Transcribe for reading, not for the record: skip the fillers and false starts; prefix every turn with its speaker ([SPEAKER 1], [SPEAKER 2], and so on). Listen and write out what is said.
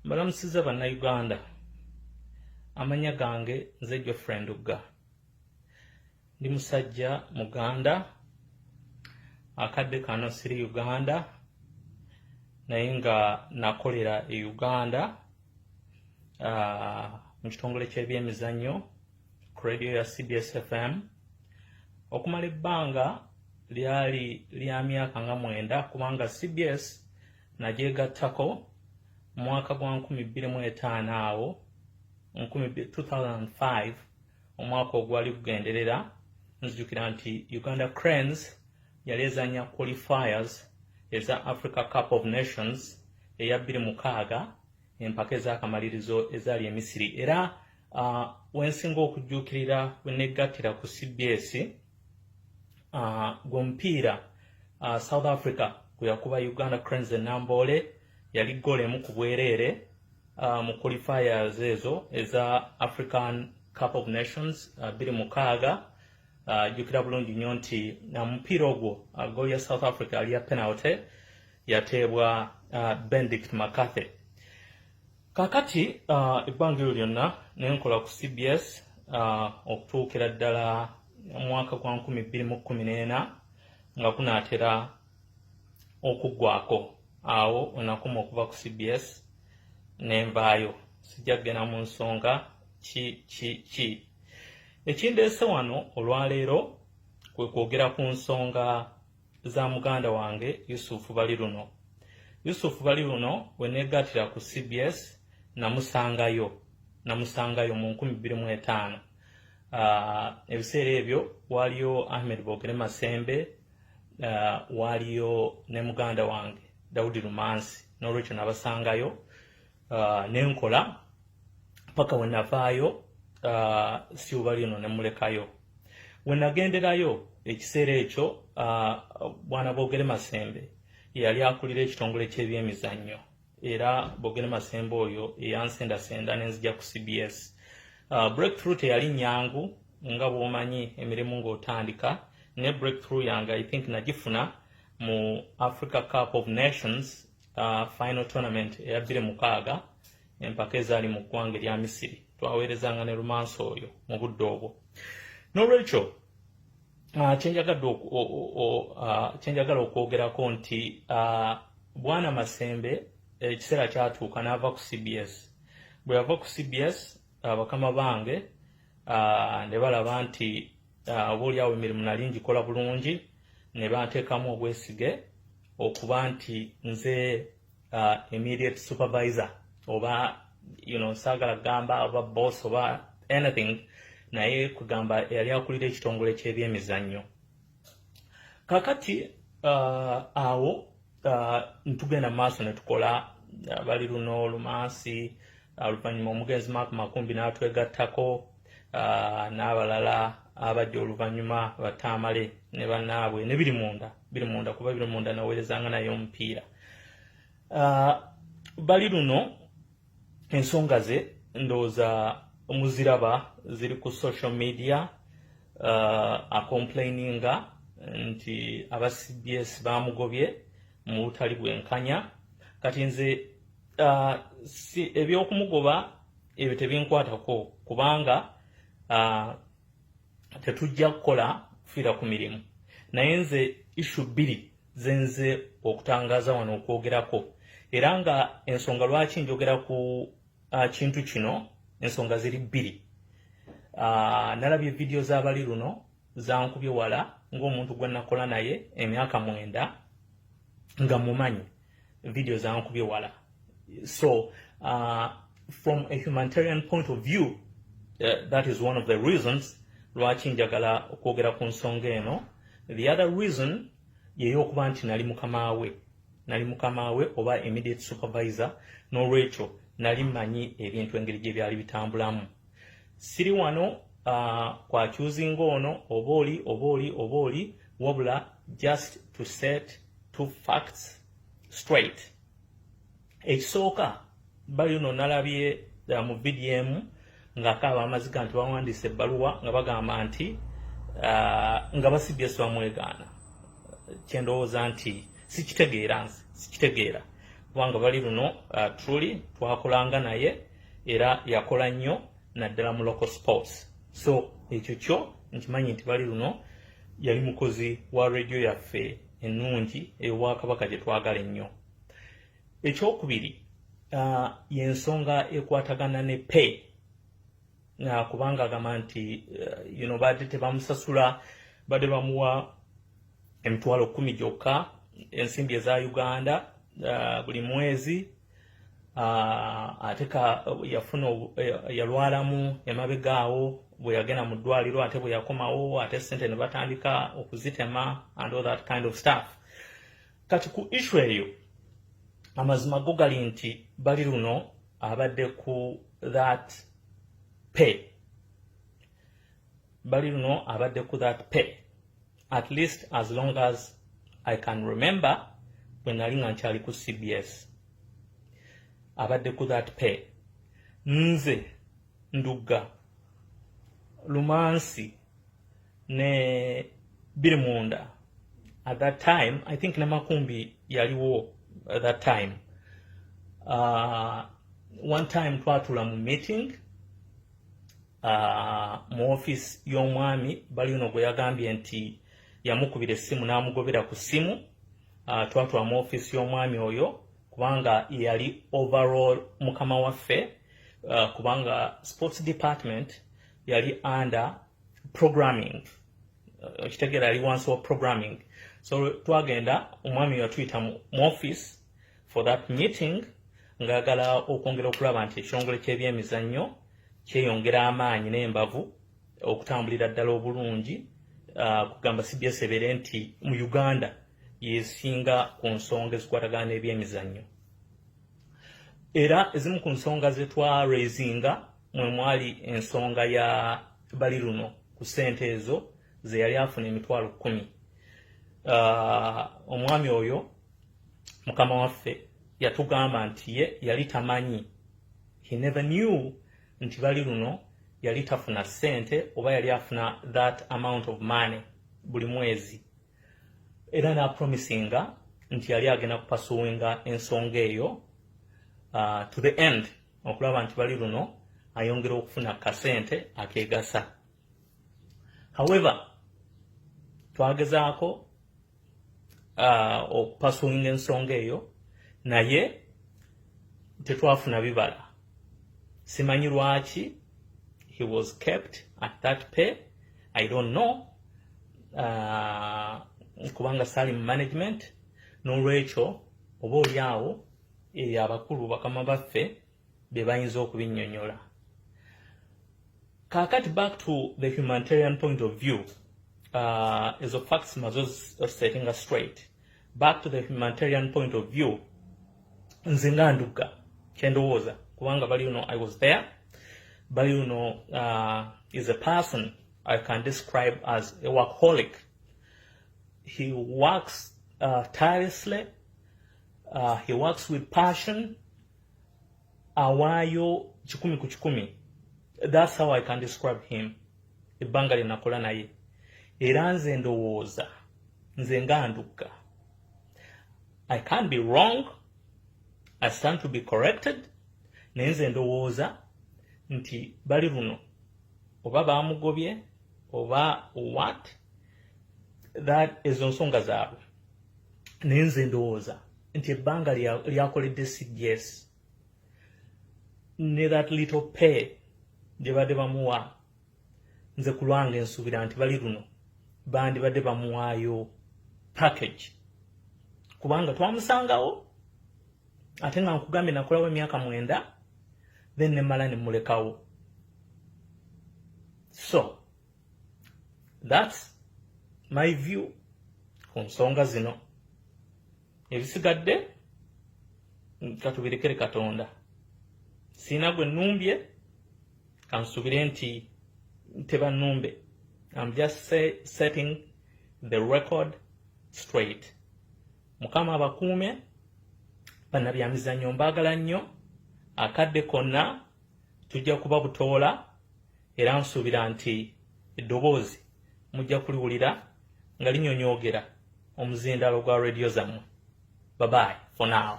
[SPEAKER 1] Mbalamusizza Bannayuganda. Amannya gange nze Geoffrey Ndugga. Ndi musajja Muganda. Akadde kano siri Uganda, naye nga nakolera e Uganda mu kitongole ky'ebyemizannyo ku radio ya CBS FM okumala ebbanga lyali lya myaka nga 9, kubanga CBS nagyegattako mu mwaka gwa 2005 awo 2005, omwaka ogwali gugenderera. Nzijukira nti Uganda Cranes yali ezanya qualifiers eza Africa Cup of Nations eya 2006, empaka ez'akamalirizo ezaali e Misiri. Era wensinga okujjuukirira we neggattira ku CBS gw'omupiira South Africa gwe yakuba Uganda Cranes e Namboole, yali goal 1 ku bwereere mu qualifiers ezo eza African Cup of Nations 2006. Jjukira bulungi nnyo nti mupiira ogwo goal ya South Africa yali ya penalty, yateebwa Benedict McCarthy. Kakati ebbanga eryo lyonna nenkola ku CBS okutuukira ddala omwaka gwa 2014 nga kunaatera okuggwako. Awo wenakoma okuva ku CBS nenvaayo. Sijja kugenda mu nsonga ki ki ki. Ekindeese wano olwaleero kwe kwogera ku nsonga za muganda wange Yusufu Baliruno. Yusufu Baliruno we neegattira ku CBS namusangayo mu 2005. Ebiseera ebyo waaliyo Ahmed Bogere Masembe, waaliyo ne muganda wange Daudi Lumansi. N'olwekyo nabasangayo nenkola paka we navaayo. Siuba lino ne mulekayo. We nagenderayo ekiseera ekyo, bwana Bogere Masembe yali akulira ekitongole ky'ebyemizannyo, era Bogere Masembe oyo eyansendasenda nenzija ku CBS. Breakthrough teyali nyangu nga bw'omanyi emirimu ng'otandika, ne breakthrough yange I think nagifuna mu Africa Cup of Nations final tournament eya 2006, empaka ezaali mu ggwanga erya Misiri. Twaweerezanga ne Lumansi oyo mu budde obwo. N'olwekyo kyenjagala okwogerako nti bwana Masembe ekiseera kyatuuka n'ava ku CBS. Bwe yava ku CBS, bakama bange ne balaba nti oba oliawo emirimu nali ngikola bulungi, ne banteekamu obwesige okuba nti nze immediate supervisor oba saagala kugamba oba boss oba anything, naye kugamba eyali akulira ekitongole ky'ebyemizannyo. Kakati awo ntugenda mu maaso ne tukola bali luno Lumansi, oluvannyuma omugenzi Mark Makumbi n'atwegattako, n'abalala abajja oluvannyuma, bataamale ne bannaabwe ne biri munda, biri munda, kuba biri munda naweerezanga naye omupiira. Bali luno ensonga ze ndowooza muziraba, ziri ku social media, acomplaininga nti aba CBS bamugobye mu butali bwenkanya. Kati nze si ebyokumugoba ebyo tebinkwatako, kubanga tetujja kukola kufiira ku mirimu. Naye nze issue bbiri zenze okutangaza wano okwogerako, era nga ensonga lwaki njogera ku kintu kino, ensonga ziri bbiri. Nalabye vidiyo z'abali luno, zankubye wala ng'omuntu gwe nakola naye emyaka 9 nga mumanyi. Vidiyo zankubye wala. So from a humanitarian point of view, that is one of the reasons lwaki njagala okwogera ku nsonga eno. The other reason yeyokuba nti nali mukama we, nali mukama we oba immediate supervisor. N'olwekyo nali mmanyi ebintu engeri gye byali bitambulamu. Siri wano kwakyuzinga ono oba oli oba oli oba oli, wabula just to set two facts straight. Ekisooka, bali no nalabye mu vidiyo emu ng'akaaba amaziga nti bawandiise ebbaluwa nga bagamba nti nga ba CBS bamwegaana. Kyendowooza nti sikitegeera, nze sikitegeera. Kubanga bali luno truly twakolanga naye era yakola nnyo naddala mu local sports. So ekyo kyo nkimanyi nti bali luno yali mukozi wa radio yaffe ennungi ey'Obwakabaka gye twagala ennyo. Ekyokubiri yensonga ekwatagana ne pay, kubanga agamba nti badde tebamusasula, badde bamuwa 100,000 gyokka ensimbi eza Uganda buli mwezi. Ate ka yafuna yalwalamu emabega awo, bwe yagenda mu ddwaliro ate bwe yakomawo ate sente ne batandika okuzitema and all that kind of stuff. Kati ku issue eyo, amazima go gali nti bali luno abadde ku that pay, bali luno abadde ku that pay at least as long as I can remember. Bwe nali nga nkyali ku CBS abadde ku that pay. Nze Ndugga Lumansi ne biri munda at that time, I think ne Makumbi yaliwo at that time. One time twatula mu meeting mu office y'omwami Balino gwe yagambye nti yamukubira essimu n'amugobera ku ssimu. Twatula mu office y'omwami oyo kubanga yali overall mukama waffe, kubanga sports department yali under programming, okitegeera, yali wansi wa programming. So twagenda, omwami yatuyita mu office for that meeting ng'ayagala okwongera okulaba nti ekitongole ky'ebyemizannyo kyeyongera amaanyi n'embavu okutambulira ddala obulungi, kugamba CBS ebeere nti mu Uganda yesinga ku nsonga ezikwatagana n'ebyemizannyo. Era ezimu ku nsonga ze twaraisinga mwe mwali ensonga ya bali luno ku ssente ezo ze yali afuna 100,000. Omwami oyo mukama waffe yatugamba nti ye yali tamanyi, he never knew nti bali luno yali tafuna ssente oba yali afuna that amount of money buli mwezi, era n'apromisinga nti yali agenda kupursuinga ensonga eyo to the end okulaba nti bali luno ayongera okufuna kasente akegasa. However, twagezaako okupursuinga ensonga eyo naye tetwafuna bibala. Simanyi lwaki he was kept at that pay, I don't know, kubanga sali mu management. N'olwekyo oba oli awo eyo abakulu bakama baffe be bayinza okubinnyonnyola. Kaakati back to the humanitarian point of view. Ezo facts mazo setting straight. Back to the humanitarian point of view, nze nga Ndugga kyendowooza, kubanga bali uno I was there, bali uno is a person I can describe as a workaholic. He works tirelessly, he works with passion, awaayo 100%. That's how I can describe him ebbanga lye nakola naye. Era nze ndowooza, nze nga Ndugga, I can be wrong, I stand to be corrected, naye nze ndowooza nti bali luno oba baamugobye oba what, that ezo nsonga zaabwe, naye nze ndowooza nti ebbanga lyakoledde CBS ne that little pay gye badde bamuwa, nze ku lwange nsuubira nti bali luno bandibadde bamuwaayo package, kubanga twamusangawo ate nga nkugambye nakolawo emyaka 9, then nemala nemulekawo. So that's my view ku nsonga zino. Ebisigadde katubirekere Katonda. Siina gwe nnumbye, kansubire nti tebannumbe. I'm just setting the record straight. Mukama abakuume bannabyamizannyo, mbaagala nnyo. Akadde konna tujja kuba butoola, era nsuubira nti eddoboozi mujja kuliwulira nga linyonyoogera omuzindaalo gwa rediyo zammwe. Bye bye for now.